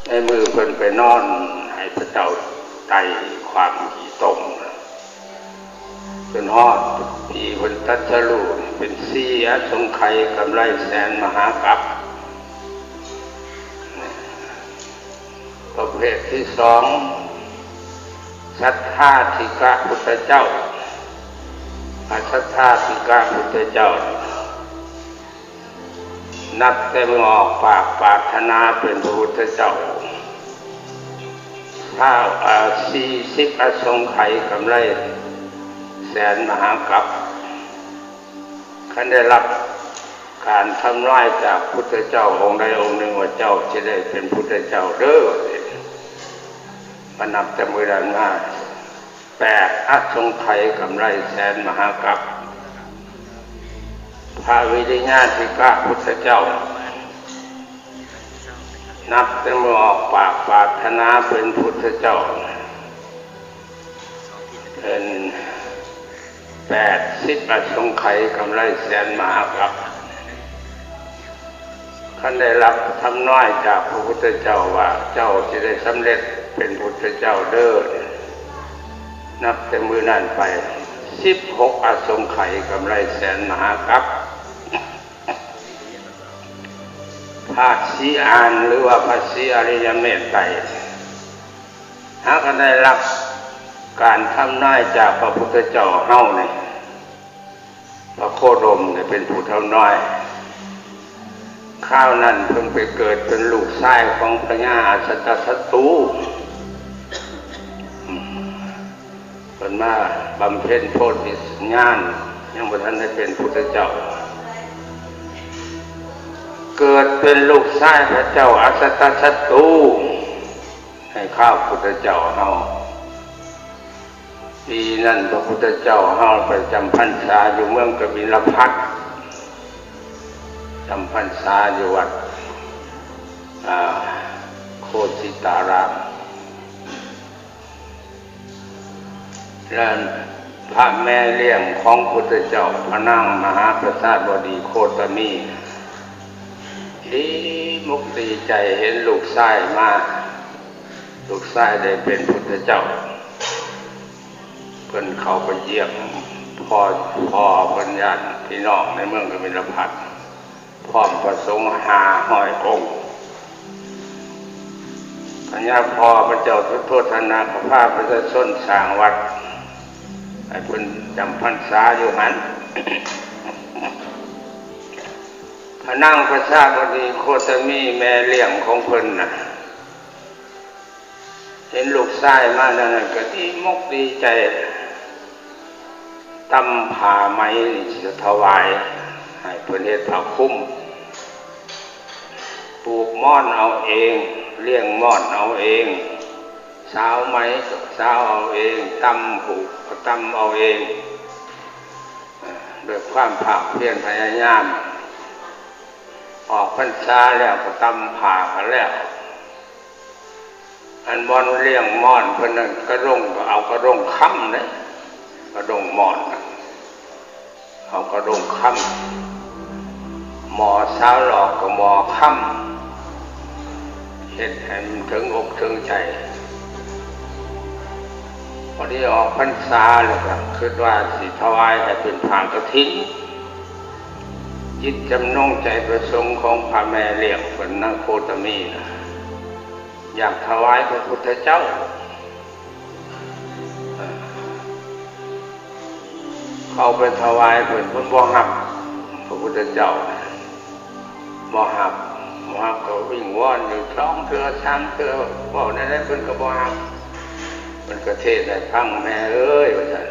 ໃນມື້ເພິ່ນໄປນອນໃຫ້ພະເຈົ້າໄຕ້ຄວາມຂີ້ຕົມ ຈົນຮອດປີເພິ່ນຕັດສະຮູ້ ເປັນສີ່ອະສົງໄຂ ກຳໄລແສນມະຫາກັບ. ປະເພດທີສອງ ສັດທາທິກະພຸດທະເຈົ້າ. ອະສັດທາທິກະພຸດທະເຈົ້າ ນັບແຕ່ມື້ອອກປາກປາດຖະໜາເປັນພະພຸດທະເຈົ້າ ຊາວ ເອີ່ ສີ່ສິບອະສົງໄຂ ກຳໄລແສນມະຫາກັບ. ຄັນໄດ້ຮັບການທຳນາຍຈາກພຸດທະເຈົ້າອົງໃດອົງໜຶ່ງວ່າ ເຈົ້າຊິໄດ້ເປັນພຸດທະເຈົ້າເດີ ມານັບແຕ່ມື້ນັ້ນມາ ແປດອະສົງໄຂ ກຳໄລແສນມະຫາກັບ. ພະວິລິຍາທິກະພຸດທະເຈົ້າ ນັບແຕ່ມື້ອອກປາກປາດຖະໜາເປັນພຸດທະເຈົ້າ ເປັນແປດສິບອະສົງໄຂ ກຳໄລແສນມະຫາກັບ. ຄັນໄດ້ຮັບທຳນາຍຈາກພະພຸດທະເຈົ້າວ່າ ເຈົ້າຊິໄດ້ສຳເລັດເປັນພຸດທະເຈົ້າເດີ ນັບແຕ່ມື້ນັ້ນໄປ ສິບຫົກອະສົງໄຂ ກຳໄລແສນມະຫາກັບ. ພະສີອານ ຫຼືວ່າພະສີອະລິຍະເມດໄຕ ຫາກໄດ້ຮັບການທຳນາຍຈາກພະພຸດທະເຈົ້າເຮົານີ້ ພະໂຄດົມນີ້ເປັນຜູ້ທຳນາຍ. ຄາວນັ້ນເພິ່ນໄປເກີດເປັນລູກຊາຍຂອງພະຍາອາສັດຕະສັດຕູ ເພິ່ນມາບຳເພັນໂພທິສັນຍານ ຍັງບໍ່ທັນໄດ້ເປັນພຸດທະເຈົ້າ. ເກີດເປັນລູກຊາຍພະເຈົ້າອາສັດຕະສັດຕູ ໃນຄາວພຸດທະເຈົ້າເຮົາ. ປີນັ້ນພະພຸດທະເຈົ້າເຮົາໄປຈຳພັນສາຢູ່ເມືອງກະບິນລະພັດ ຈຳພັນສາຢູ່ວັດ ອາ ໂຄສິຕາລາມ. ແລະ ພະແມ່ລ້ຽງຂອງພຸດທະເຈົ້າ ພະນາງມະຫາປະຊາບໍດີໂຄຕະມີ ດີມົກດີໃຈເຫັນລູກຊາຍມາ ລູກຊາຍໄດ້ເປັນພຸດທະເຈົ້າ. ເພິ່ນເຂົ້າໄປຢ້ຽມພໍ່ ພໍ່ເພິ່ນ ຍາດພີ່ນ້ອງໃນເມືອງກະບິນລະພັດ ພ້ອມພະສົງຫ້າຮ້ອຍອົງ. ພະຍາພໍ່ພະເຈົ້າສຸໂທທະນະກໍພາປະຊາຊົນສ້າງວັດ ໃຫ້ເພິ່ນຈຳພັນສາຢູ່ຫັ້ນ. ພະນາງປະຊາບໍດີໂຄຕະມີ ແມ່ລ້ຽງຂອງເພິ່ນນະ ເຫັນລູກຊາຍມາແນວນັ້ນກໍດີມົກດີໃຈ ຕຳຜ້າໄໝນີ້ຊິຖະຫວາຍ ໃຫ້ເພິ່ນເຮັດຜ້າຄຸມ ປູກໝອນເອົາເອງ ລ້ຽງໝອນເອົາເອງ ສາວໄໝກໍສາວເອົາເອງ ຕຳຜູກກໍຕຳເອົາເອງ ດ້ວຍຄວາມພາກພຽນພະຍາຍາມ. ອອກພັນສາແລ້ວກໍຕຳຜ້າກັນແລ້ວ ອັນບ່ອນລ້ຽງໝອນເພິ່ນນັ້ນ ກະດົງກໍເອົາກະດົງຄຳເດ້ ກະດົງໝອນນະ ເອົາກະດົງຄຳ ໝໍສາວຫຼອກກໍໝໍຄຳ ເຮັດໃຫ້ມັນເຖິງອົກເຖິງໃຈ. ພໍດີອອກພັນສາແລ້ວກໍຄິດວ່າຊິຖະຫວາຍໃຫ້ເປັນຜ້າກະຖິນ. ຈິດຈຳນົງໃຈປະສົງຂອງພະແມ່ລ້ຽງເພິ່ນນາງໂຄຕະມີນະ ຢາກຖະຫວາຍພະພຸດທະເຈົ້າ. ເຂົາໄປຖະຫວາຍເພິ່ນ ເພິ່ນບໍ່ຮັບ ພະພຸດທະເຈົ້າບໍ່ຮັບ ບໍ່ຮັບ ກໍວິງວອນຢູ່ສອງເທື່ອສາມເທື່ອ ເວົ້າແນວໃດເພິ່ນກໍບໍ່ຮັບ. ເພິ່ນກໍເທດໃຫ້ຟັງ ແມ່ເອີຍ ວ່າຊັ້ນ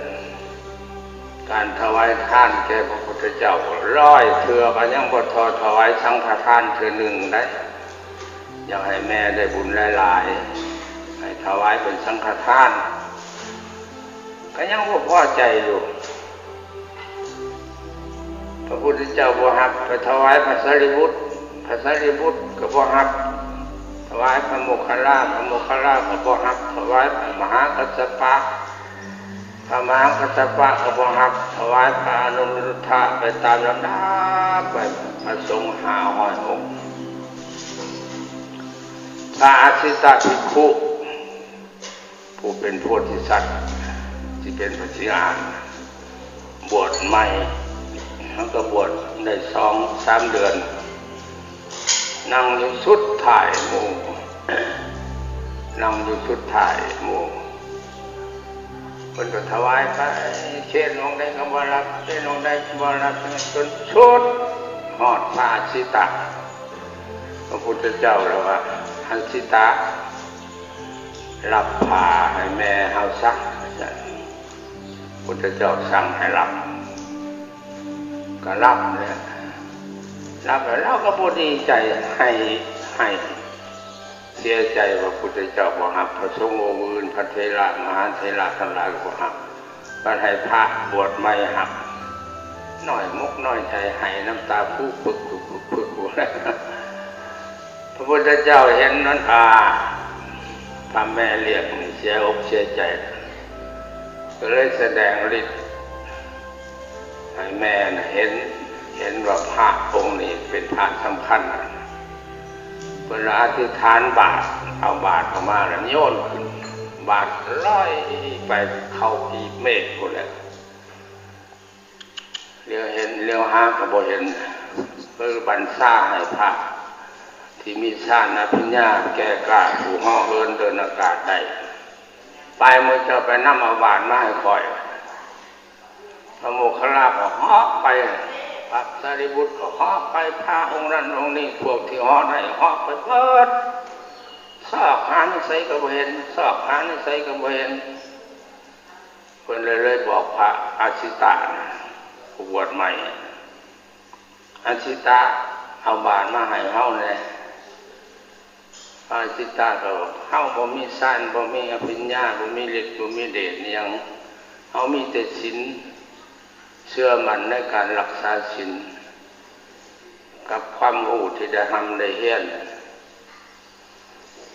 ການຖະຫວາຍທານແກ່ພະພຸດທະເຈົ້າຮ້ອຍເທື່ອກໍຍັງບໍ່ທໍ່ຖະຫວາຍສັງຄະທານເທື່ອໜຶ່ງໃດ. ຢາກໃຫ້ແມ່ໄດ້ບຸນຫຼາຍໆ ໃຫ້ຖະຫວາຍເປັນສັງຄະທານ ກໍຍັງບໍ່ພໍໃຈຢູ່. ພະພຸດທະເຈົ້າບໍ່ຮັບ ໄປຖະຫວາຍພະສາລີບຸດ ພະສາລີບຸດກໍບໍ່ຮັບ ຖະຫວາຍພະໂມກຄະລາ ພະໂມກຄະລາກໍບໍ່ຮັບ ຖະຫວາຍພະມະຫາກັດສະປະ ພະມະຫາກັດສະປະກໍບໍ່ຮັບ ຖະຫວາຍພະອະນຸຣຸດທະ ໄປຕາມລຳດັບໄປ ພະສົງຫ້າຮ້ອຍອົງ. ພະອາສິຕະພິກຂຸ ຜູ້ເປັນໂພທິສັດ ທີ່ເປັນພະສີອານ ບວດໃໝ່ ເຮົາກໍບວດໄດ້ສອງສາມເດືອນ ນັ່ງຢູ່ສຸດທ້າຍໝູ່ ນັ່ງຢູ່ສຸດທ້າຍໝູ່ ເພິ່ນກໍຖວາຍໄປ ເຊນອົງໃດກໍບໍ່ຮັບ ເຊນອົງໃດກໍບໍ່ຮັບ ຈົນສຸດຮອດພະອາສິຕະ. ພະພຸດທະເຈົ້າລະວ່າ ອາສິຕະ ຮັບຜ້າໃຫ້ແມ່ເຮົາຊະ ພຸດທະເຈົ້າສັ່ງໃຫ້ຮັບ ກໍຮັບແຫຼະ ຮັບແລ້ວລາວກໍບໍ່ດີໃຈ ໃຫ້ ໃຫ້ ເສຍໃຈວ່າພຸດທະເຈົ້າບໍ່ຮັບ ພະສົງອົງອື່ນ ພະເຖລະມະຫາເຖລະທັງຫຼາຍກໍບໍ່ຮັບ ບັດໃຫ້ພະບວດໃໝ່ຮັບ ນ້ອຍອົກນ້ອຍໃຈ ໃຫ້ນ້ຳຕາຜຶກໆ ພະພຸດທະເຈົ້າເຫັນນັ້ນ ອາ ພະແມ່ລ້ຽງນີ້ເສຍອົກເສຍໃຈ ກໍເລີຍສະແດງລິດ ໃຫ້ແມ່ນະເຫັນ ເຫັນວ່າພະອົງນີ້ເປັນພະສຳຄັນ ເພິ່ນລະອະທິຖານບາດ ເອົາບາດອອກມາລະໂຍນຂຶ້ນ ບາດລອຍໄປເຂົ້າປີກເມກພຸ້ນແຫຼະ ຫຼຽວເຫັນຫຼຽວຫາກໍບໍ່ເຫັນ ຄືບັນຊາໃຫ້ພະທີ່ມີຊານອະພິນຍາແກ່ກ້າ ຜູ້ເຫາະເຫີນເດີນອາກາດໄດ້ ໄປ ໝູ່ເຈົ້າໄປນຳເອົາບາດມາໃຫ້ຂ້ອຍ. ພະໂມກຄັນລາກໍເຫາະໄປ ພະສາລີບຸດກໍເຫາະໄປ ພະອົງນັ້ນອົງນີ້ ພວກທີ່ເຫາະໄດ້ເຫາະໄປເບິດ ຊອກຫາຢູ່ໃສກໍບໍ່ເຫັນ ຊອກຫາຢູ່ໃສກໍບໍ່ເຫັນ ເພິ່ນເລີຍ ເລີຍບອກພະອາສິຕະນະ ຜູ້ບວດໃໝ່ ອາສິຕະ ເອົາບາດມາໃຫ້ເຮົາແດ່. ອາສິຕະກໍບອກ ເຮົາບໍ່ມີຊານ ບໍ່ມີອະພິນຍາ ບໍ່ມີລິດ ບໍ່ມີເດດຫຍັງ ເຮົາມີແຕ່ສິນ ເຊື່ອໝັ້ນໃນການຮັກສາສິນ ກັບຄວາມຮູ້ທີ່ໄດ້ຮ່ຳໄດ້ຮຽນ.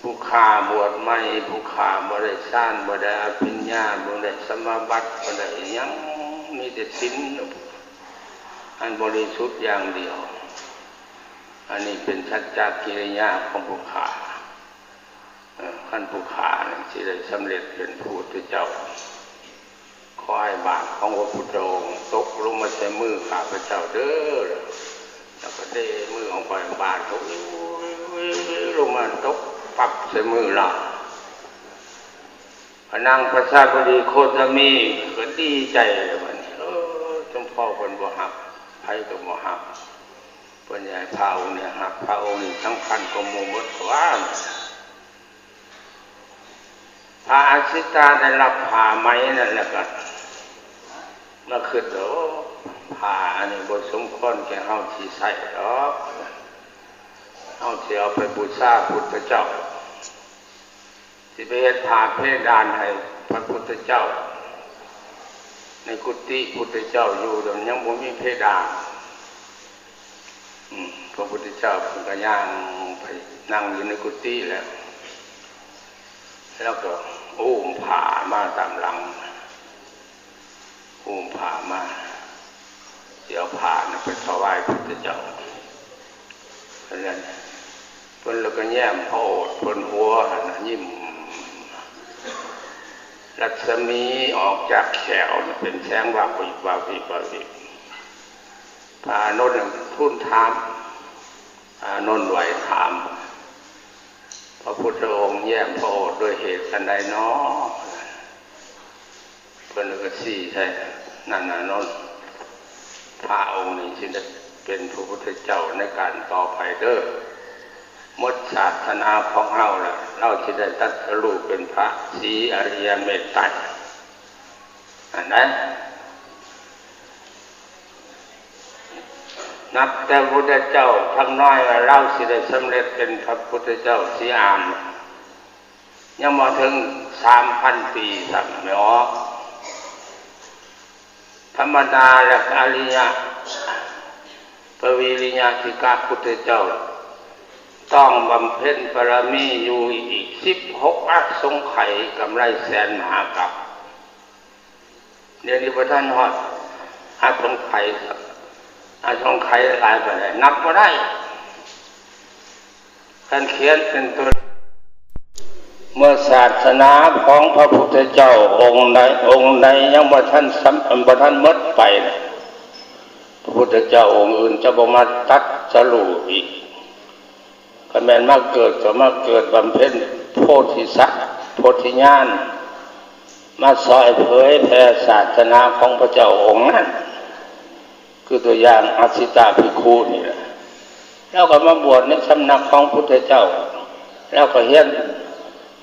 ຜູ້ຂ້າບວດໃໝ່ ຜູ້ຂ້າບໍ່ໄດ້ຊານ ບໍ່ໄດ້ອະພິນຍາ ບໍ່ໄດ້ສະມາບັດ ບໍ່ໄດ້ຫຍັງ ມີແຕ່ສິນອັນບໍລິສຸດຢ່າງດຽວ. ອັນນີ້ເປັນສັດຈະກິລິຍາຂອງຜູ້ຂ້າ. ເອີ ຄັນຜູ້ຂ້ານີ້ຊິໄດ້ສຳເລັດເປັນພະພຸດທະເຈົ້າ ຂໍໃຫ້ບາດຂອງພະພຸດທະອົງຕົກລົງມາໃສ່ມືຂ້າພະເຈົ້າເດີ ແລ້ວກໍເດມືອອກໄປ ບາດກໍວິວໆໆໆ ລົງມາຕົກປັບໃສ່ມືລາວ. ພະນາງປະຊາບໍດີໂຄຕະມີກໍດີໃຈແລ້ວບັດນີ້ ເອີ ສົມພໍເພິ່ນບໍ່ຮັບ ໃຜກໍບໍ່ຮັບ ເພິ່ນຢາກໃຫ້ພະອົງນີ້ຮັບ ພະອົງນີ້ສຳຄັນກວ່າໝູ່ໝົດກວ່າ. ພະອາສິຕະໄດ້ຮັບຜ້າໃໝ່ນັ້ນແລ້ວກໍມາຄິດວ່າ ໂອ້ ຜ້າອັນນີ້ບໍ່ສົມຄວນແກ່ເຮົາຊິໃຊ້ດອກ ເຮົາຊິເອົາໄປບູຊາພຸດທະເຈົ້າ ຊິໄປເຮັດຜ້າເພດານໃຫ້ພະພຸດທະເຈົ້າ ໃນກຸຕິພຸດທະເຈົ້າຢູ່ ແຕ່ມັນຍັງບໍ່ມີເພດານ. ອືມ ພະພຸດທະເຈົ້າເພິ່ນກໍຍ່າງໄປນັ່ງຢູ່ໃນກຸຕິແລ້ວ ແລ້ວກໍອຸ້ມຜ້າມາຕາມຫຼັງ ອຸ້ມຜ້າມາ ຊິເອົາຜ້ານັ້ນໄປຖວາຍພຸດທະເຈົ້າ. ເພິ່ນລະກໍແຍ້ມພະໂອດ ເພິ່ນຫົວຫັ້ນນະ ຍິ້ມ ລັດສະໝີອອກຈາກແຂ້ວເປັນແສງວາບວິບ ວາບວິບ ວາບວິບ. ພະອານົນທູນຖາມ ອານົນໄຫວ້ຖາມ ພະພຸດທະອົງແຍ້ມພະໂອດດ້ວຍເຫດອັນໃດນໍ? ເພິ່ນກໍຊີ້ໃສ່ ນັ້ນອານົນ ພະອົງນີ້ຊິໄດ້ເປັນພະພຸດທະເຈົ້າໃນການຕໍ່ໄປເດີ ໝົດສາສະໜາຂອງເຮົາແລ້ວ ລາວຊິໄດ້ຕັດສະຮູ້ເປັນພະສີອະລິຍະເມດໄຕ ອັນໃດ ນັບແຕ່ພະພຸດທະເຈົ້າທຳນາຍວ່າລາວຊິໄດ້ສຳເລັດເປັນພະພຸດທະເຈົ້າສີອານ ຍັງບໍ່ເຖິງສາມພັນປີຊ້ຳ ແມ່ນບໍ່? ທຳມະດາແລ້ວ ອະລິຍະ ປະວິລິຍະທິກະພຸດທະເຈົ້າ ຕ້ອງບຳເພັນບາລະມີຢູ່ອີກສິບຫົກອະສົງໄຂ ກຳໄລແສນມະຫາກັບ. ດຽວນີ້ບໍ່ທັນຮອດອະສົງໄຂ ອະສົງໄຂຫຼາຍປານໃດ ນັບບໍ່ໄດ້. ຄັນຂຽນເປັນຕົວ ເມື່ອສາສະໜາຂອງພະພຸດທະເຈົ້າອົງໃດ ອົງໃດຍັງບໍ່ທັນສຳ ບໍ່ທັນໝົດໄປນະ ພະພຸດທະເຈົ້າອົງອື່ນຈະບໍ່ມາຕັດສະຮູ້ອີກ. ຄັນແມ່ນມາເກີດກໍມາເກີດບຳເພັນໂພທິສັດ ໂພທິຍານ ມາຊ່ອຍເຜີຍແຜ່ສາສະໜາຂອງພະເຈົ້າອົງນັ້ນ. ຄືຕົວຢ່າງອັດສິຕະພິກຂຸນີ້ແຫຼະ ລາວກໍມາບວດໃນສຳນັກຂອງພຸດທະເຈົ້າ ລາວກໍຮຽນ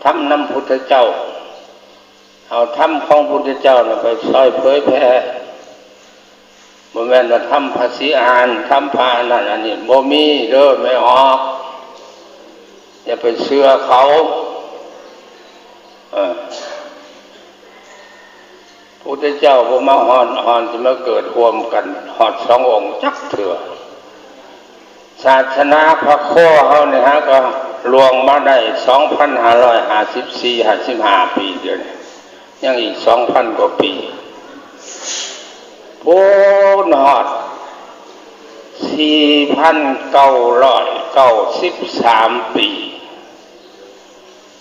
ທຳນຳພຸດທະເຈົ້າ ເອົາທຳຂອງພຸດທະເຈົ້ານັ້ນໄປຊ່ອຍເຜີຍແຜ່. ບໍ່ແມ່ນວ່າທຳພະສີອານ ທຳພະອັນນັ້ນອັນນີ້ ບໍ່ມີເດີແມ່ອອກ ຢ່າໄປເຊື່ອເຂົາ. ເອີ ພະພຸດທະເຈົ້າບໍ່ມາຮອດ ຮອດຊິມາເກີດຮ່ວມກັນຮອດສອງອົງຈັກເທື່ອ. ສາສະໜາພະໂຄເຮົານີ້ຫາກໍລ່ວງມາໄດ້ສອງພັນຫ້າຮ້ອຍຫ້າສິບສີ່ ຫ້າສິບຫ້າປີ ດຽວນີ້ຍັງອີກສອງພັນກວ່າປີ ພຸ້ນຮອດສີ່ພັນເກົ້າຮ້ອຍເກົ້າສິບສາມປີ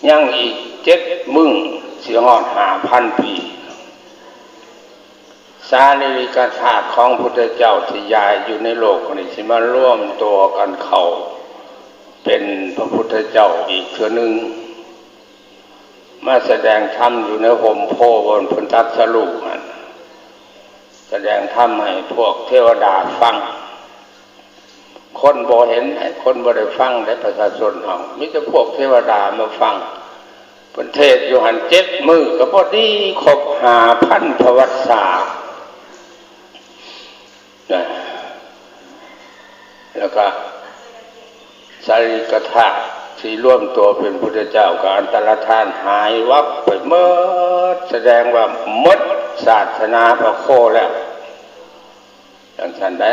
ຍັງອີກເຈັດມື້ຊິຮອດຫ້າພັນປີ. ສາລີລິກະທາດຂອງພຸດທະເຈົ້າທີ່ຢາຍຢູ່ໃນໂລກນີ້ ຊິມາລວມຕົວກັນເຂົ້າເປັນພະພຸດທະເຈົ້າອີກເທື່ອໜຶ່ງ ມາສະແດງທຳຢູ່ໃນຮົ່ມໂພບ່ອນເພິ່ນຕັດສະຮູ້ຫັ້ນ ສະແດງທຳໃຫ້ພວກເທວະດາຟັງ. ຄົນບໍ່ເຫັນ ຄົນບໍ່ໄດ້ຟັງໃດ໋ ປະຊາຊົນເຮົາ ມີແຕ່ພວກເທວະດາມາຟັງ. ເພິ່ນເທດຢູ່ຫັ້ນເຈັດມື້ ກໍພໍດີຄົບຫ້າພັນພະວັດສານະ. ແລ້ວກໍສາລີລິກະທາດທີ່ລວມຕົວເປັນພຸດທະເຈົ້າ ກໍອັນຕະລະທານຫາຍວັບໄປໝົດ ສະແດງວ່າໝົດສາສະໜາພະໂຄແລ້ວ. ຈັ່ງຊັ້ນໄດ໋.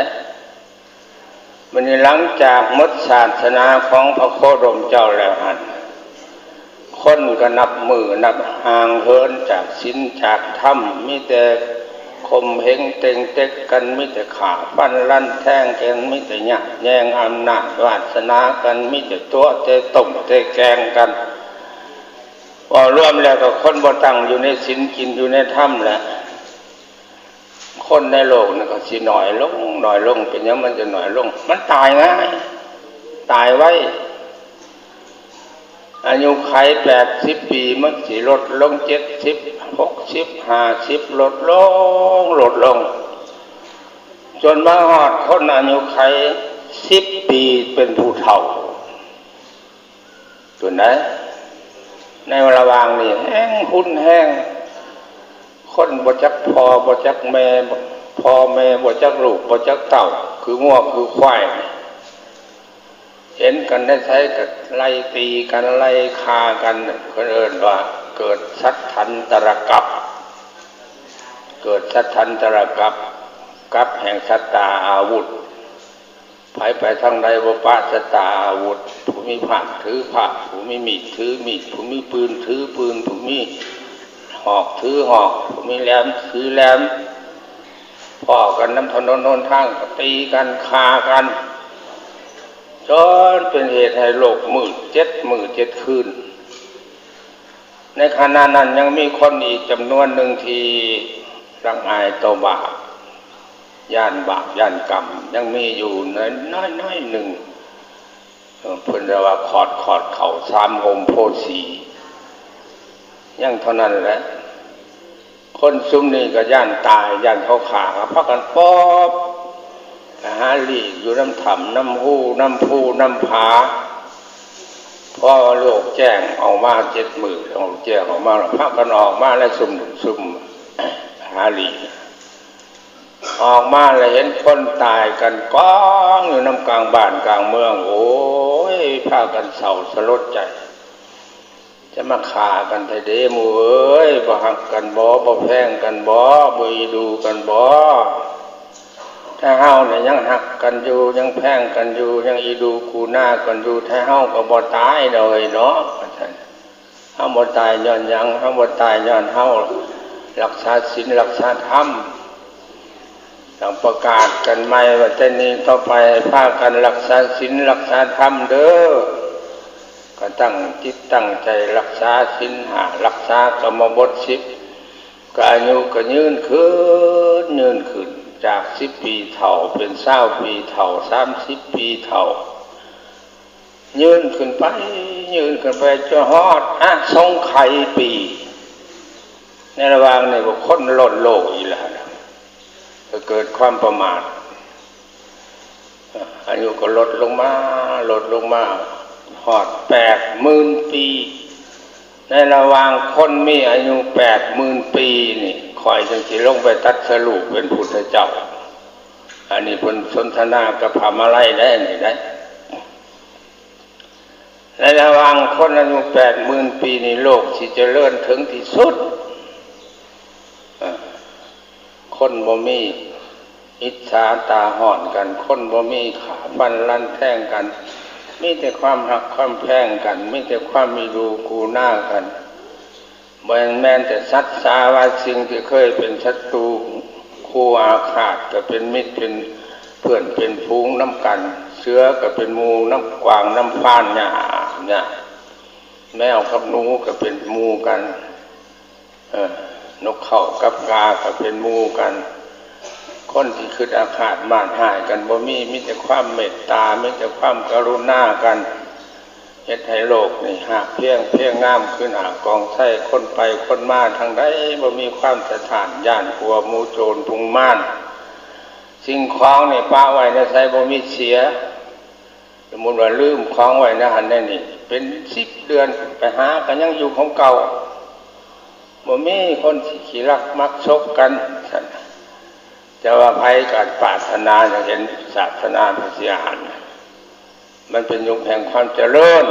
ບັດນີ້ຫຼັງຈາກໝົດສາສະໜາຂອງພະໂຄດົມເຈົ້າແລ້ວຫັ້ນ ຄົນກໍນັບມື້ນັບຫ່າງເຫີນຈາກສິນຈາກທຳ ມີແຕ່ຂົ່ມເຫງເຕັງເຕັກກັນ ມີແຕ່ຂ້າຟັນລັນແທງກັນ ມີແຕ່ຍາດແຍ່ງອຳນາດວາດສະໜາກັນ ມີແຕ່ຕົວະແຕ່ຕົ້ມແຕ່ແກງກັນ. ເວົ້າລວມແລ້ວກໍຄົນບໍ່ຕັ້ງຢູ່ໃນສິນ ກິນຢູ່ໃນທຳແຫຼະ. ຄົນໃນໂລກນີ້ກໍຊິໜ້ອຍລົງ ໜ້ອຍລົງ. ເປັນຫຍັງມັນຈະໜ້ອຍລົງ? ມັນຕາຍງ່າຍ ຕາຍໄວ. ອາຍຸໄຂແປດສິບປີ ມັນຊິລົດລົງເຈັດສິບ ຫົກສິບ ຫ້າສິບ ລົດລົງ ລົດລົງ ຈົນມາຮອດຄົນອາຍຸໄຂສິບປີ ເປັນຜູ້ເຖົ້າ. ຕົວໃດ ໃນລະຫວ່າງນີ້ແຮງຮຸນແຮງ ຄົນບໍ່ຈັກພໍ່ບໍ່ຈັກແມ່ ພໍ່ແມ່ບໍ່ຈັກລູກບໍ່ຈັກເຕົ້າ ຄືງົວຄືຄວາຍ ເຫັນກັນໃນໃສກໍໄລ່ຕີກັນ ໄລ່ຂ້າກັນ. ເພິ່ນເອີ້ນວ່າເກີດສັດທັນຕະລະກັບ ເກີດສັດທັນຕະລະກັບ ກັບແຫ່ງສັດຕາອາວຸດ. ໃຜໄປທາງໃດບໍ່ປາສະຈາກອາວຸດ ຜູ້ມີພາກຖືພາກ ຜູ້ມີມີດຖືມີດ ຜູ້ມີປືນຖືປືນ ຜູ້ມີຫອກຖືຫອກ ຜູ້ມີແຫຼມຖືແຫຼມ ພໍ້ກັນນຳຖະໜົນຫົນທາງກໍຕີກັນຂ້າກັນ ຈົນເປັນເຫດໃຫ້ໂລກມືດເຈັດມື້ເຈັດຄືນ. ໃນຂະນະນັ້ນຍັງມີຄົນອີກຈຳນວນໜຶ່ງທີ່ລະອາຍຕໍ່ບາບ ຢ້ານບາບຢ້ານກຳ ຍັງມີຢູ່ນ້ອຍໆໜຶ່ງ. ເອີ ເພິ່ນເອີ້ນວ່າຂອດ ຂອດເຂົ້າສາມຮົ່ມໂພສີ ຍັງເທົ່ານັ້ນແຫຼະ. ຄົນຊຸມນີ້ກໍຢ້ານຕາຍ ຢ້ານເຂົາຂ້າ ກໍພາກັນປອບ ໄປຫາຫຼີກຢູ່ນຳຖ້ຳ ນຳຮູ ນຳພູ ນຳຜາ. ພໍໂລກແຈ້ງອອກມາເຈັດມື້ ໂລກແຈ້ງອອກມາ ແລ້ວພາກັນອອກມາແລ້ວຊຸມ ຊຸມຫາຫຼີກ ອອກມາແລ້ວເຫັນຄົນຕາຍກັນກອງຢູ່ນຳກາງບ້ານກາງເມືອງ. ໂອ້ຍ ພາກັນເສົ້າສະຫຼົດໃຈ. ຈະມາຂ້າກັນແທ້ເດໝູ່ເອີຍ ບໍ່ຮັກກັນບໍ ບໍ່ແພງກັນບໍ ບໍ່ອີດູກັນບໍ? ແຕ່ເຮົານີ້ຍັງຮັກກັນຢູ່ ຍັງແພງກັນຢູ່ ຍັງອີດູກູນາກັນຢູ່ ແຕ່ເຮົາກໍບໍ່ຕາຍດອກເອີຍເນາະ ວ່າຊັ້ນ. ເຮົາບໍ່ຕາຍຍ້ອນຫຍັງ? ເຮົາບໍ່ຕາຍຍ້ອນເຮົາລັກສາສິນລັກສາທຳ. ຕ້ອງປະກາດກັນໃໝ່ວ່າແຕ່ນີ້ຕໍ່ໄປໃຫ້ພາກັນລັກສາສິນລັກສາທຳເດີ. ກໍຕັ້ງຈິດຕັ້ງໃຈລັກສາສິນຫ້າ ລັກສາກຳມະບົດສິບ ກໍອາຍຸກໍຍືນຂຶ້ນ ຍືນຂຶ້ນ ຈາກສິບປີເຖົ້າເປັນຊາວປີເຖົ້າ ສາມສິບປີເຖົ້າ ຍືນຂຶ້ນໄປ ຍືນຂຶ້ນໄປຈົນຮອດອະສົງໄຂປີ. ໃນລະຫວ່າງນີ້ ຄົນລົ້ນໂລກອີກແລ້ວ ກໍເກີດຄວາມປະໝາດ ອາຍຸກໍລົດລົງມາ ລົດລົງມາ ຮອດແປດໝື່ນປີ. ໃນລະຫວ່າງຄົນມີອາຍຸແປດໝື່ນປີນີ້ ຂ້ອຍຈຶ່ງຊິລົງໄປຕັດສະຮູ້ເປັນພຸດທະເຈົ້າ. ອັນນີ້ເພິ່ນສົນທະນາກັບພະມະໄລໄດ້ນີ້ໄດ໋. ໃນລະຫວ່າງຄົນອາຍຸແປດໝື່ນປີນີ້ ໂລກຊິຈະເລີນເຖິງທີ່ສຸດ. ເອີ ຄົນບໍ່ມີອິດສາຕາຮ້ອນກັນ, ຄົນບໍ່ມີຂ້າຟັນລັນແທງກັນ, ມີແຕ່ຄວາມຮັກຄວາມແພງກັນ, ມີແຕ່ຄວາມອີ່ດູກູນາກັນ. ບໍ່ແມ່ນແຕ່ສັດສາວ່າ ສິ່ງທີ່ເຄີຍເປັນສັດຕູຄູ່ອາຄາດ ກໍເປັນມິດເປັນເພື່ອນເປັນຝູງນຳກັນ, ເສືອກໍເປັນໝູ່ນຳກວາງນຳຟານ ຍາມ ຍາມ ແມວກັບໜູກໍເປັນໝູ່ກັນ, ເອີ ນົກເຂົາກັບກາກໍເປັນໝູ່ກັນ. ຄົນທີ່ຄິດອາຄາດມາດຮ້າຍກັນບໍ່ມີ, ມີແຕ່ຄວາມເມດຕາ, ມີແຕ່ຄວາມກະລຸນາກັນ. ເຮັດໃຫ້ໂລກນີ້ຮາກພຽງ ພຽງງາມຄືໜ້າກອງໄຊ, ຄົນໄປຄົນມາທາງໃດບໍ່ມີຄວາມສະທ້ານຢ້ານກົວໝູ່ໂຈນພຸງມານ. ສິ່ງຂອງນີ້ປະໄວ້ໃນໃສບໍ່ມີເສຍ. ສົມມຸດວ່າລືມຂອງໄວ້ໃນຫັ້ນໃນນີ້ ເປັນສິບເດືອນ ໄປຫາກໍຍັງຢູ່ຂອງເກົ່າ. ບໍ່ມີຄົນຊິຂີ້ລັກມັກສົກກັນ. ແຕ່ວ່າໃຜກໍປາດຖະໜາຢາກເຫັນສາສະໜາພະສີອານ ມັນເປັນຍຸກແຫ່ງຄວາມຈະເລີນ.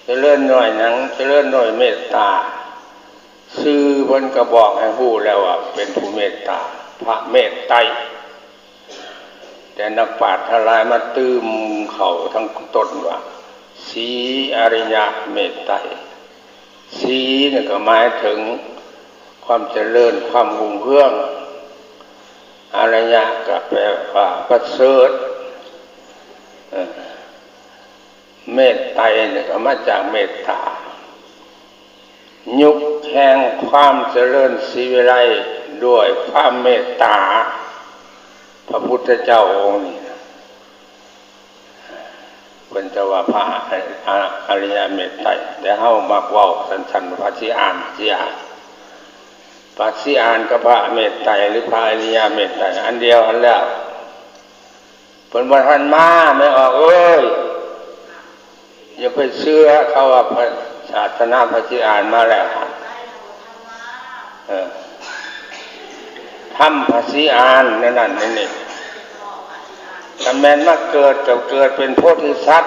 ຈະເລີນດ້ວຍຫຍັງ? ຈະເລີນດ້ວຍເມດຕາ. ຊື່ເພິ່ນກໍບອກໃຫ້ຮູ້ແລ້ວວ່າເປັນຜູ້ເມດຕາ, ພະເມດໄຕ. ແຕ່ນັກປາດທັງຫຼາຍມາຕື່ມເຂົ້າທັງຕົ້ນວ່າ ສີອະລິຍະເມດໄຕ. ສີນີ້ກໍໝາຍເຖິງຄວາມຈະເລີນ, ຄວາມຮຸ່ງເຮືອງ. ອະລິຍະກໍແປວ່າປະເສີດ. ເອີ ເມດໄຕນີ້ກໍມາຈາກເມດຕາ. ຍຸກແຫ່ງຄວາມຈະເລີນສີວິໄລດ້ວຍຄວາມເມດຕາ. ພະພຸດທະເຈົ້າອົງນີ້ ເພິ່ນຈະວ່າພະອະ ອະລິຍະເມດໄຕ, ແຕ່ເຮົາມັກເວົ້າສັ້ນໆ ພະສີອານ ສີອານ. ພະສີອານກັບພະເມດໄຕ ຫຼື ພະອະລິຍະເມດໄຕ ອັນດຽວກັນແລ້ວ. ເພິ່ນບໍ່ທັນມາ ແມ່ອອກເອີຍ, ຢ່າໄປເຊື່ອເຂົາວ່າ ສາສະໜາພະສີອານມາແລ້ວ. ເອີ ທຳພະສີອານແນວນັ້ນແນວນີ້. ຖ້າແມ່ນມາເກີດ ກໍເກີດເປັນໂພທິສັດ,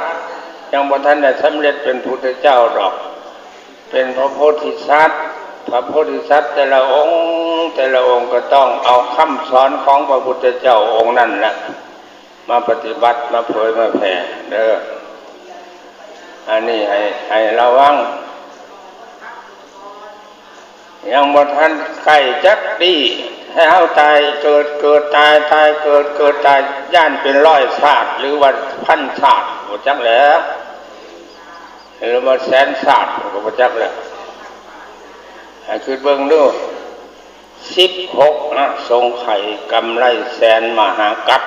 ຍັງບໍ່ທັນໄດ້ສຳເລັດເປັນພຸດທະເຈົ້າດອກ. ເປັນພະໂພທິສັດ, ພະໂພທິສັດແຕ່ລະອົງ ແຕ່ລະອົງກໍຕ້ອງເອົາຄຳສອນຂອງພະພຸດທະເຈົ້າອົງນັ້ນແຫຼະ ມາປະຕິບັດ ມາເຜີຍມາແຜ່ເດີ້. ອັນນີ້ໃຫ້ ໃຫ້ລະວັງ. ຍັງບໍ່ທັນໃກ້ຈັກດີ ໃຫ້ເຮົາຕາຍເກີດ ເກີດຕາຍ ຕາຍເກີດ ເກີດຕາຍ ຢ້ານເປັນຮ້ອຍຊາດ ຫຼືວ່າພັນຊາດ ບໍ່ຈັກແຫຼະ ຫຼືວ່າແສນຊາດ ກໍບໍ່ຈັກແຫຼະ. ໃຫ້ຄິດເບິ່ງດູ ສິບຫົກອະສົງໄຂ ກຳໄລແສນມະຫາກັບ.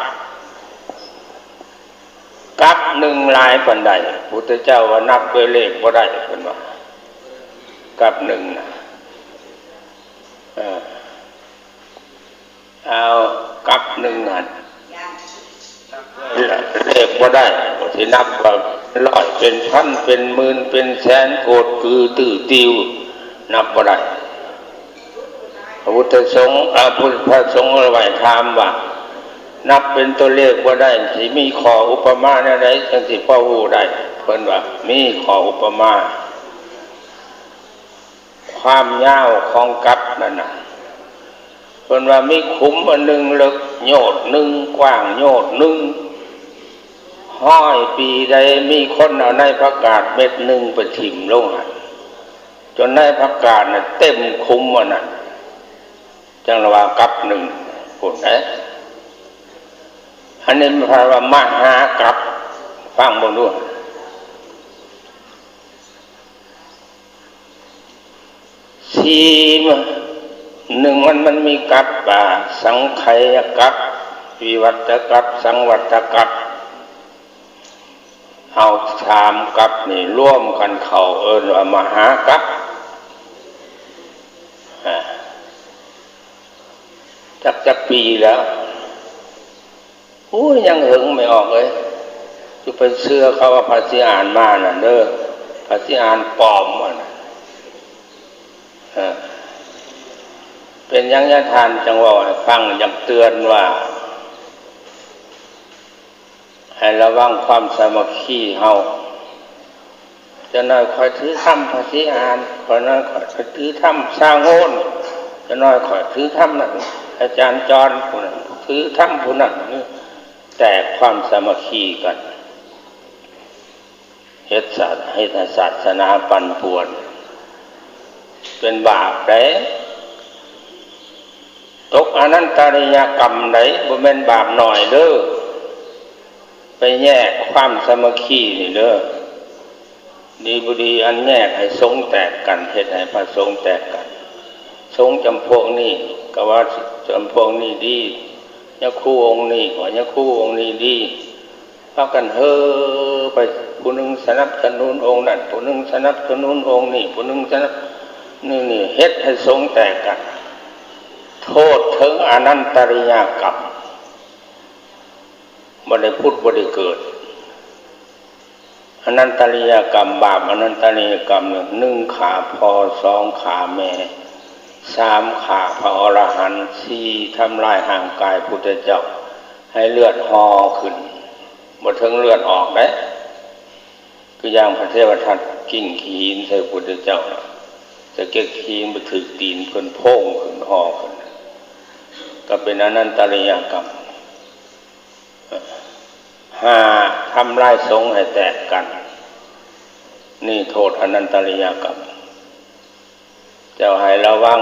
ກັບໜຶ່ງຫຼາຍປານໃດ? ພຸດທະເຈົ້າວ່ານັບດ້ວຍເລກບໍ່ໄດ້ ເພິ່ນວ່າ ກັບໜຶ່ງນະ. ເອີ ເອົາກັບໜຶ່ງຫັ້ນ ເລກບໍ່ໄດ້ ຊິນັບວ່າຮ້ອຍເປັນພັນເປັນໝື່ນເປັນແສນ ໂກດກືຕື້ຕິວ ນັບບໍ່ໄດ້. ພະພຸດທະສົງ ອາ ພະພຸດທະສົງໄວ້ຖາມວ່າ ນັບເປັນຕົວເລກບໍ່ໄດ້ ຊິມີຂໍ້ອຸປະມາແນວໃດ ຈັ່ງຊິພໍຮູ້ໄດ້? ເພິ່ນວ່າມີຂໍ້ອຸປະມາ ຄວາມຍາວຂອງກັບນັ້ນນະ. ເພິ່ນວ່າມີຂຸມອັນໜຶ່ງເລິກໂຍດໜຶ່ງ ກວ້າງໂຍດໜຶ່ງ. ຮ້ອຍປີໃດ ມີຄົນເອົາໃນຜັກກາດເມັດໜຶ່ງໄປຖິ້ມລົງຫັ້ນ ຈົນໃນຜັກກາດນະເຕັມຂຸມອັນນັ້ນ ຈັ່ງລະວ່າກັບໜຶ່ງພຸ້ນເດ້. ອັນນີ້ມັນວ່າມະຫາກັບ ຟັງເບິ່ງດູ. ທີ່ໜຶ່ງມັນ ມັນມີກັບວ່າ ສັງໄຂຍະກັບ, ວິວັດຕະກັບ, ສັງວັດຕະກັບ. ເອົາສາມກັບນີ້ລວມກັນເຂົ້າ ເອີ້ນວ່າມະຫາກັບ. ອາ ຈັກ ຈັກປີແລ້ວ? ໂອ້ຍ ຍັງເຫິງ ແມ່ອອກເອີຍ. ຈະໄປເຊື່ອເຂົາວ່າພະສີອານມານັ້ນເດີ, ພະສີອານປອມຫັ້ນນະ. ເອີ ເປັນຫຍັງຍາທ່ານຈັ່ງເວົ້າໃຫ້ຟັງ, ຢາກເຕືອນວ່າ ໃຫ້ລະວັງຄວາມສາມັກຄີເຮົາ. ຈັກໜ້ອຍຂ້ອຍຖືທຳພະສີອານ, ຈັກໜ້ອຍຂ້ອຍຖືທຳຊ່າງໂຮນ, ຈັກໜ້ອຍຂ້ອຍຖືທຳອາຈານຈອນ, ຜູ້ນັ້ນຖືທຳຜູ້ນັ້ນ, ແຕກຄວາມສາມັກຄີກັນ, ເຮັດສາ ເຮັດໃຫ້ສາສະໜາປັ່ນປ່ວນ, ເປັນບາບເດ້. ຕົກອະນັນຕະລິຍະກຳໃດ໋, ບໍ່ແມ່ນບາບໜ້ອຍເດີ້, ໄປແຍກຄວາມສາມັກຄີນີ້ເດີ້. ດີບໍ່ດີອັນແຍກໃຫ້ສົງແຕກກັນ, ເຮັດໃຫ້ພະສົງແຕກກັນ. ສົງຈຳພວກນີ້ກໍວ່າຈຳພວກນີ້ດີ, ຍາຄູອົງນີ້ກໍວ່າຍາຄູອົງນີ້ດີ. ພາກັນເຮີໄປ, ຜູ້ໜຶ່ງສະໜັບສະໜູນອົງນັ້ນ, ຜູ້ໜຶ່ງສະໜັບສະໜູນອົງນີ້, ຜູ້ໜຶ່ງສະໜັບ ນີ້ ນີ້ເຮັດໃຫ້ສົງແຕກກັນ. ໂທດເຖິງອະນັນຕະລິຍະກຳ, ບໍ່ໄດ້ຜຸດບໍ່ໄດ້ເກີດ. ອະນັນຕະລິຍະກຳ, ບາບອະນັນຕະລິຍະກຳ ໜຶ່ງ ຂ້າພໍ່, ສອງ ຂ້າແມ່, ສາມ ຂ້າພະອໍລະຫັນ, ສີ່ ທຳລາຍຮ່າງກາຍພຸດທະເຈົ້າ ໃຫ້ເລືອດຫໍ່ຂຶ້ນ, ບໍ່ເຖິງເລືອດອອກເດ້. ຄືຢ່າງພະເທວະທັດກິ້ງຂີ້ຫີນໃສ່ພຸດທະເຈົ້າ, ສະເກັດຂີ້ຫີນໄປຖືກຕີນເພິ່ນໂພງຂຶ້ນຫໍ່ຂຶ້ນ, ກໍເປັນອະນັນຕະລິຍະກຳ. ຫ້າ ທຳລາຍສົງໃຫ້ແຕກກັນ, ນີ້ໂທດອະນັນຕະລິຍະກຳ. ເຈົ້າໃຫ້ລະວັງ,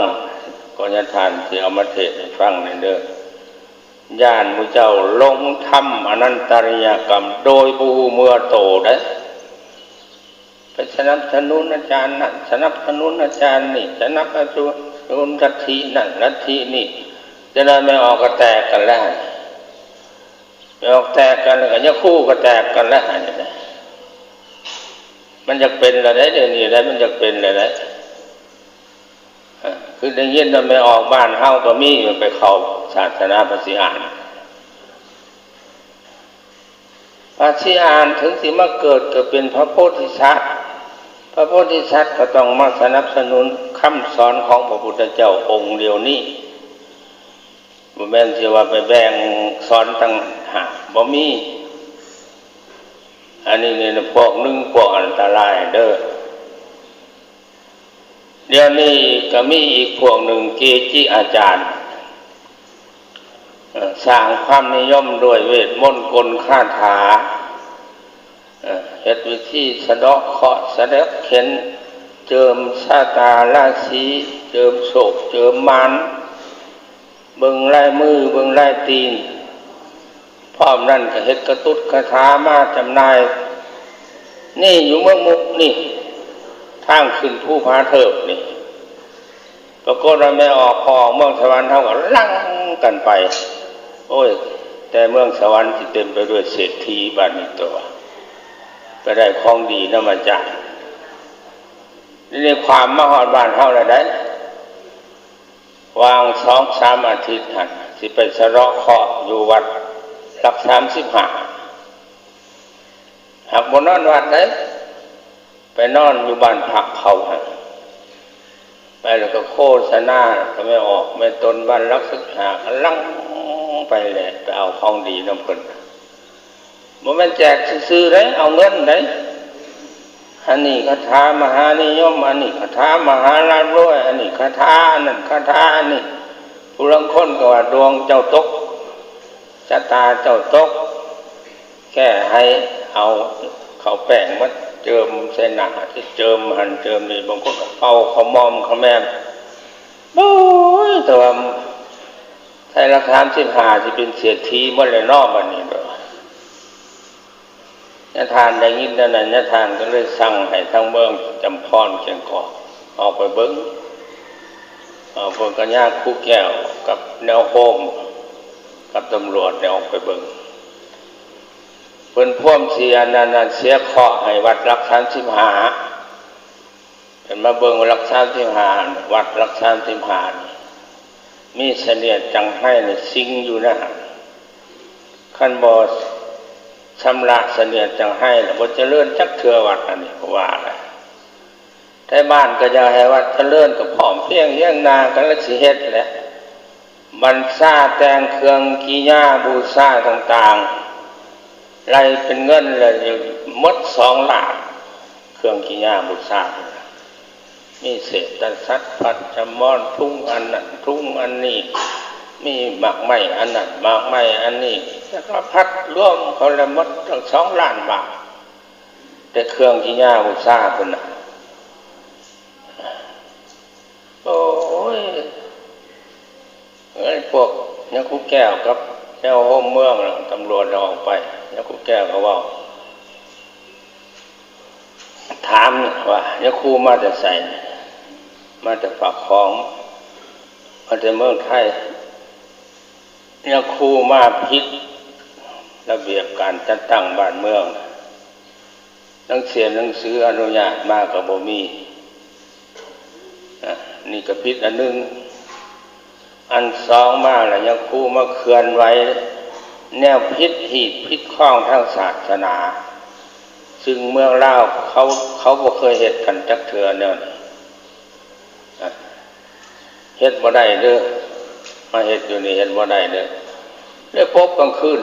ກໍຍາທ່ານຊິເອົາມາເທດໃຫ້ຟັງນີ້ເດີ້. ຢ້ານໝູ່ເຈົ້າຫຼົງທຳອະນັນຕະລິຍະກຳໂດຍບໍ່ຮູ້ເມືອໂຕເດ້. ໄປສະໜັບສະໜູນອາຈານນັ້ນ, ສະໜັບສະໜູນອາຈານນີ້, ສະໜັບສະໜູນລັດທິນັ້ນລັດທິນີ້, ຈະໄດ້ແມ່ອອກກໍແຕກກັນແລ້ວ. ແມ່ອອກແຕກກັນ ແລ້ວກໍຍາຄູກໍແຕກກັນແລ້ວຫັ້ນນະ. ມັນຢາກເປັນແລ້ວເດ້ ດຽວນີ້ແຫຼະ ມັນຢາກເປັນແລ້ວເດ້. ເອີ ຄືໄດ້ຍິນວ່າແມ່ອອກບ້ານເຮົາກໍມີ ໄປເຂົ້າສາສະໜາພະສີອານ. ພະສີອານເຖິງຊິມາເກີດກໍເປັນພະໂພທິສັດ, ພະໂພທິສັດກໍຕ້ອງມາສະໜັບສະໜູນຄຳສອນຂອງພະພຸດທະເຈົ້າອົງດຽວນີ້. ບໍ່ແມ່ນຊິວ່າໄປແບ່ງສອນຕ່າງຫາກ, ບໍ່ມີ. ອັນນີ້ນີ້ພວກໜຶ່ງ ພວກອັນຕະລາຍເດີ້. ດຽວນີ້ກໍມີອີກພວກໜຶ່ງ ເກຈິອາຈານ ເອີ ສ້າງຄວາມນິຍົມດ້ວຍເວດມົນກົນຄາຖາ, ເອີ ເຮັດວິທີສະເດາະເຄາະສະເດັດເຂັນ, ເຈີມຊະຕາລາສີ, ເຈີມໂຊກເຈີມໝານ, ເບິ່ງລາຍມື ເບິ່ງລາຍຕີນ. ພ້ອມນັ້ນກໍເຮັດກະຕຸດຄາຖາມາຈຳໜ່າຍ. ນີ້ຢູ່ເມືອງມຸກນີ້, ທາງຂຶ້ນພູຜາເທີບນີ້. ປາກົດວ່າແມ່ອອກ ພໍອອກເມືອງສະຫວັນ ເຮົາກໍຫຼັ່ງກັນໄປ. ໂອ້ຍ ແຕ່ເມືອງສະຫວັນຊິເຕັມໄປດ້ວຍເສດຖີບາດນີ້ຕົວະ, ໄປໄດ້ຂອງດີນຳອາຈານ. ນີ້ຄວາມມາຮອດບ້ານເຮົາແລ້ວໃດ໋. ຫວ່າງສອງສາມອາທິດຫັ້ນ ຊິໄປສະເລາະເຄາະຢູ່ວັດຫຼັກສາມສິບຫ້າ, ຫາກບໍ່ນອນວັດເດ້, ໄປນອນຢູ່ບ້ານພັກເຂົາຫັ້ນ. ໄປແລ້ວກໍໂຄສະນາ ກໍແມ່ອອກແມ່ຕົນບ້ານຫຼັກສິບຫ້າ ກໍຫຼັ່ງໄປແຫຼະ ໄປເອົາຂອງດີນຳເພິ່ນ. ບໍ່ແມ່ນແຈກຊື່ໆເດ້, ເອົາເງິນເດ້. ອັນນີ້ຄາຖາມະຫານິຍົມ, ອັນນີ້ຄາຖາມະຫາລາບລວຍ, ອັນນີ້ຄາຖາ ອັນນັ້ນຄາຖາ ອັນນີ້. ຜູ້ລາງຄົນກໍວ່າດວງເຈົ້າຕົກ, ຊະຕາເຈົ້າຕົກ, ແກ້ໃຫ້. ເອົາເຂົ້າແປ້ງມາເຈີມໃສ່ໜ້າ, ຈະເຈີມຫັ້ນເຈີມນີ້, ບາງຄົນກໍເປົ່າຂະໝອມຂະແໝມ. ໂອ້ຍ ແຕ່ວ່າ ໄທລັກສາມສິບຫ້າ ຊິເປັນເສດຖີໝົດແລ້ວເນາະ ບັດນີ້. ຍາທ່ານໄດ້ຍິນແນວນັ້ນ, ຍາທ່ານກໍເລີຍສັ່ງໃຫ້ທາງເມືອງຈຳພອນ ແກ້ງກອກ ອອກໄປເບິ່ງ. ເອີ ເພິ່ນກໍຍາມຄູແກ້ວກັບແນວໂຮມ ກັບຕຳຫຼວດໄດ້ອອກໄປເບິ່ງ ເພິ່ນພວມຊິອັນນັ້ນ ອັນເສຍເຄາະໃຫ້ວັດຫຼັກສາມສິບຫ້າ ເພິ່ນມາເບິ່ງຫຼັກສາມສິບຫ້າ ວັດຫຼັກສາມສິບຫ້ານີ້ ມີສະເໜຽດຈັງໄຮນີ້ສິງຢູ່ນະ ຄັນບໍ່ຊຳລະສະເໜຽດຈັງໄຮລະ ບໍ່ຈະເລີນຈັກເທື່ອວັດອັນນີ້ ເຂົາວ່ານະ. ໄທບ້ານກໍຢາກໃຫ້ວັດຈະເລີນ ກໍພ້ອມພຽງຮຽງໜ້າກັນລະຊິເຮັດແຫຼະ ບັນຊາແຕ່ງເຄື່ອງກິຍາບູຊາຕ່າງໆ ໄລ່ເປັນເງິນລະໝົດສອງລ້ານ ເຄື່ອງກິຍາບູຊາ ມີເສດຕະສັດ ພັດຈະມອນ ທຸງອັນນັ້ນ ທຸງອັນນີ້ ມີໝາກໄມ້ອັນນັ້ນ ໝາກໄມ້ອັນນີ້ ສາລະພັດລວມເຂົ້າແລ້ວໝົດຕັ້ງສອງລ້ານບາດ ແຕ່ເຄື່ອງກິຍາບູຊາພຸ້ນນະ ໂອ້ຍ ເອີຍ ພວກຍາຄູແກ້ວກັບແນວໂຮມເມືອງ ຕຳຫຼວດອອກໄປ ຍາຄູແກ້ວກໍເວົ້າ ຖາມວ່າ ຍາຄູມາແຕ່ໃສ? ມາແຕ່ປາກຂອງ ມາແຕ່ເມືອງໄທ ຍາຄູມາຜິດລະບຽບການຈັດຕັ້ງບ້ານເມືອງ ໜັງເສຍໜັງສືອະນຸຍາດມາກໍບໍ່ມີ ອາ ນີ້ກໍຜິດອັນໜຶ່ງ ອັນສອງມາລະຍາຄູມາເຄື່ອນໄຫວແນວຜິດຮີດຜິດຄອງທາງສາສະໜາ ຊຶ່ງເມືອງລາວເຂົາ ເຂົາບໍ່ເຄີຍເຮັດກັນຈັກເທື່ອແນວນີ້ ອາ ເຮັດບໍ່ໄດ້ເດີ ມາເຮັດຢູ່ນີ້ເຮັດບໍ່ໄດ້ເດີ ເລີຍປົບກາງຄືນ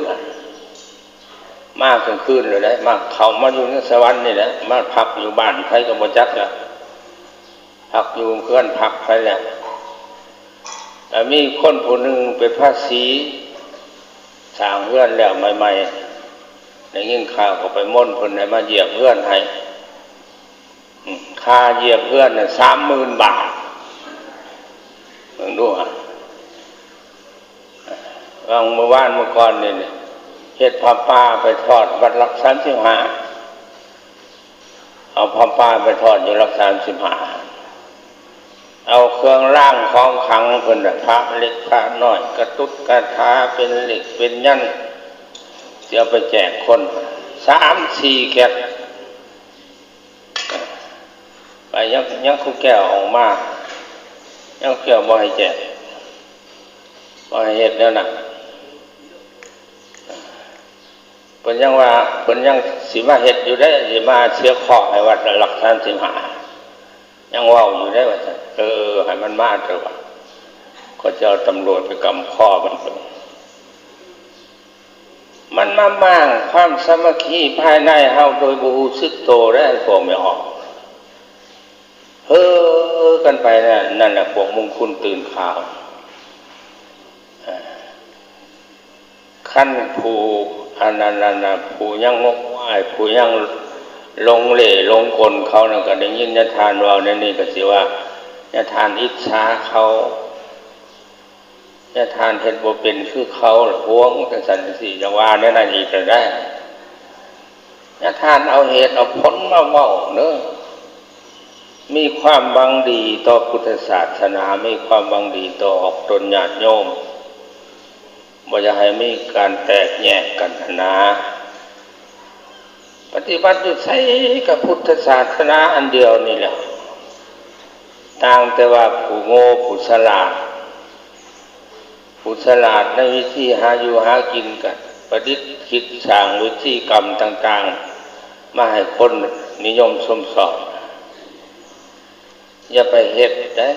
ມາກາງຄືນເລີຍເດ້ ມາເຂົ້າມາຢູ່ໃນສະຫວັນນີ້ແຫຼະ ມາພັກຢູ່ບ້ານໃຜກໍບໍ່ຈັກລະ ພັກຢູ່ເຮືອນພັກໃຜແຫຼະ ແລ້ວມີຄົນຜູ້ໜຶ່ງເປັນພາສີ ສ້າງເຮືອນແລ້ວໃໝ່ໆ ໄດ້ຍິນຂ່າວກໍໄປມົນເພິ່ນໃຫ້ມາຢຽບເຮືອນໃຫ້ ອາ ຄ່າຢຽບເຮືອນນະ ສາມໝື່ນບາດ ເບິ່ງດູຫາ ຫວ່າງມື້ວານມື້ກ່ອນນີ້ ເຮັດຜ້າປ່າໄປທອດວັດຫຼັກສາມສິບຫ້າ ເອົາຜ້າປ່າໄປທອດຢູ່ຫຼັກສາມສິບຫ້າ ເອົາເຄື່ອງລາງຂອງຂັງເພິ່ນນະ ພະເລັກພະນ້ອຍ ກະຕຸດກະຖາ ເປັນເຫຼັກເປັນຍັນ ຊິເອົາໄປແຈກຄົນ ສາມສີ່ແກັດ ໄປຍັງ ຍັງຄູແກ້ວອອກມາ ຍັງຄູແກ້ວບໍ່ໃຫ້ແຈກ ບໍ່ໃຫ້ເຮັດແນວນັ້ນ ເພິ່ນຍັງວ່າ ເພິ່ນຍັງຊິມາເຮັດຢູ່ເດ້ ຊິມາເສຍເຄາະໃຫ້ວັດຫຼັກສາມສິບຫ້າ ຍັງເວົ້າຢູ່ເດ້ວ່າຊັ້ນ ເອີ ໃຫ້ມັນມາເຖາະວ່າ ຂ້ອຍຈະເອົາຕຳຫຼວດໄປກຳຄໍມັນ ມັນມາມ້າງຄວາມສາມັກຄີພາຍໃນເຮົາໂດຍບໍ່ຮູ້ສຶກໂຕເດ້ ພວກແມ່ອອກ ເຮີກັນໄປນັ້ນ ນັ້ນແຫຼະພວກມຸງຄຸນຕື່ນຂາວ ຄັນຜູ້ອັນນັ້ນ ອັນນັ້ນ ຜູ້ຍັງງົກງາຍ ຜູ້ຍັງຫຼົງເລ່ຫຼົງກົນເຂົານັ້ນ ກໍໄດ້ຍິນຍາທ່ານເວົ້າແນວນີ້ ກໍຊິວ່າຍາທ່ານອິດສາເຂົາ ຍາທ່ານເຮັດບໍ່ເປັນຄືເຂົາ ລະຫວງ ຈັ່ງຊັ້ນຈັ່ງຊີ້ ຢ່າວ່າແນວນັ້ນອີກລະໄດ້ ຍາທ່ານເອົາເຫດເອົາຜົນມາເວົ້າເນີ ມີຄວາມຫວັງດີຕໍ່ພຸດທະສາສະໜາ ມີຄວາມຫວັງດີຕໍ່ອອກຕົນຍາດໂຍມ ບໍ່ຢາກໃຫ້ມີການແຕກແຍກກັນຫັ້ນນາ ປະຕິບັດຢູ່ໃສກໍພຸດທະສາສະໜາອັນດຽວນີ້ແຫຼະ ຕ່າງແຕ່ວ່າຜູ້ໂງ່ຜູ້ສະຫຼາດ ຜູ້ສະຫຼາດໃນວິທີຫາຢູ່ຫາກິນກໍປະດິດຄິດສ້າງວິທີກຳຕ່າງໆ ມາໃຫ້ຄົນນິຍົມຊົມຊອບ ຢ່າໄປເຮັດເດ້.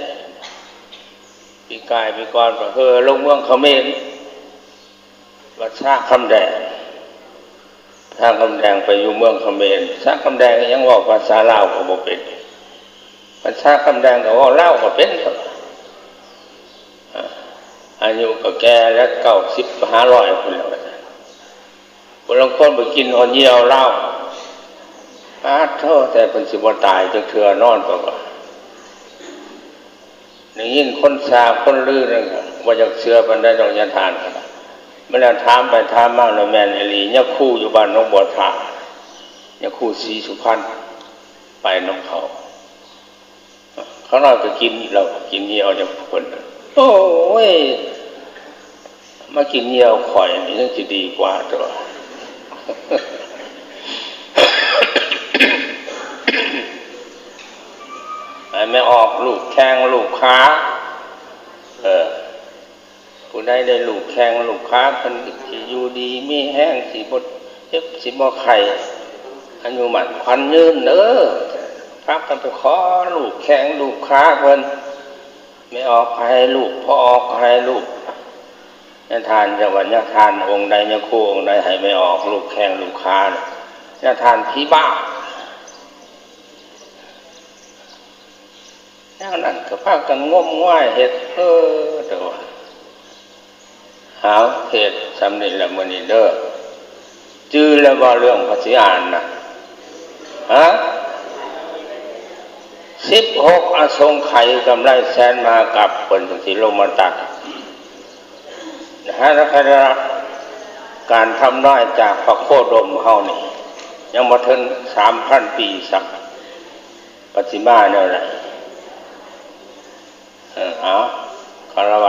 ປີກາຍປີກ່ອນໄປເຮີລົງເມືອງຂະເໝນ ວັດສາຄຳແດງ ສາຄຳແດງໄປຢູ່ເມືອງຂະເໝນ ສາຄຳແດງຍັງເວົ້າພາສາລາວກໍບໍ່ເປັນ ພາສາຄຳແດງກໍເວົ້າລາວກໍເປັນ ອາ ອາຍຸກໍແກ່ແລ້ວ ເກົ້າສິບຫ້າຮ້ອຍພຸ້ນແລ້ວ ວ່າຊັ້ນ ຜູ້ລາງຄົນໄປກິນຮອດຍ່ຽວລາວ ປາດໂທ້ ແຕ່ເພິ່ນຊິບໍ່ຕາຍຈັກເທື່ອນອນ ກໍວ່າ ໄດ້ຍິນຄົນສ້າຄົນລືນັ້ນ ບໍ່ຢາກເຊື່ອປານໃດດອກຍາທ່ານ ແມ່ນແລ້ວ ຖາມໄປຖາມມາແລ້ວແມ່ນອີ່ຫຼີ ຍາຄູຢູ່ບ້ານໜອງບົວທາ ຍາຄູສີສຸພັນ ໄປນຳເຂົາ ຂ້ານ້ອຍກໍກິນ ລາວກໍກິນຍ່ຽວນຳເພິ່ນ. ໂອ້ຍ ມາກິນຍ່ຽວຂ້ອຍນີ້ຍັງຊິດີກວ່າຕົວະ. ໃຫ້ແມ່ອອກລູບແຂ້ງລູບຂາ. ເອີ ຜູ້ໃດໄດ້ລູບແຂ້ງລູບຂາ ເພິ່ນຊິຢູ່ດີມີແຮງ ຊິບໍ່ເຈັບຊິບໍ່ໄຂ້ ອາຍຸໝັ້ນຂວັນຍືນເດີ. ພາກັນໄປຂໍລູບແຂ້ງລູບຂາເພິ່ນ. ແມ່ອອກໃຫ້ລູບ ພໍ່ອອກໃຫ້ລູບ. ຍາທ່ານ ຈັກວ່າຍາທ່ານອົງໃດ ຍາຄູອົງໃດໃຫ້ແມ່ອອກລູບແຂ້ງລູບຂາ ຍາທ່ານຜີບ້າ. ແນວນັ້ນກໍພາກັນງົມງວາຍເຮັດ ເອີ ແຕ່ວ່າ ເອົາ ເທດສ່ຳນີ້ລະມື້ນີ້ເດີ. ຈື່ແລ້ວບໍ່ເລື່ອງພະສີອານນະ? ຮະ? ສິບຫົກອະສົງໄຂ ກຳໄລແສນມະຫາກັບ ເພິ່ນຈັ່ງຊິລົງມາຕັດ. ຫາກໄດ້ຮັບການທຳນາຍຈາກພະໂຄດົມເຮົານີ້ ຍັງບໍ່ເຖິງສາມພັນປີຊ້ຳ ປະຕິມາແນວໃດ? ເອີ ເອົາ ຄາລະວະ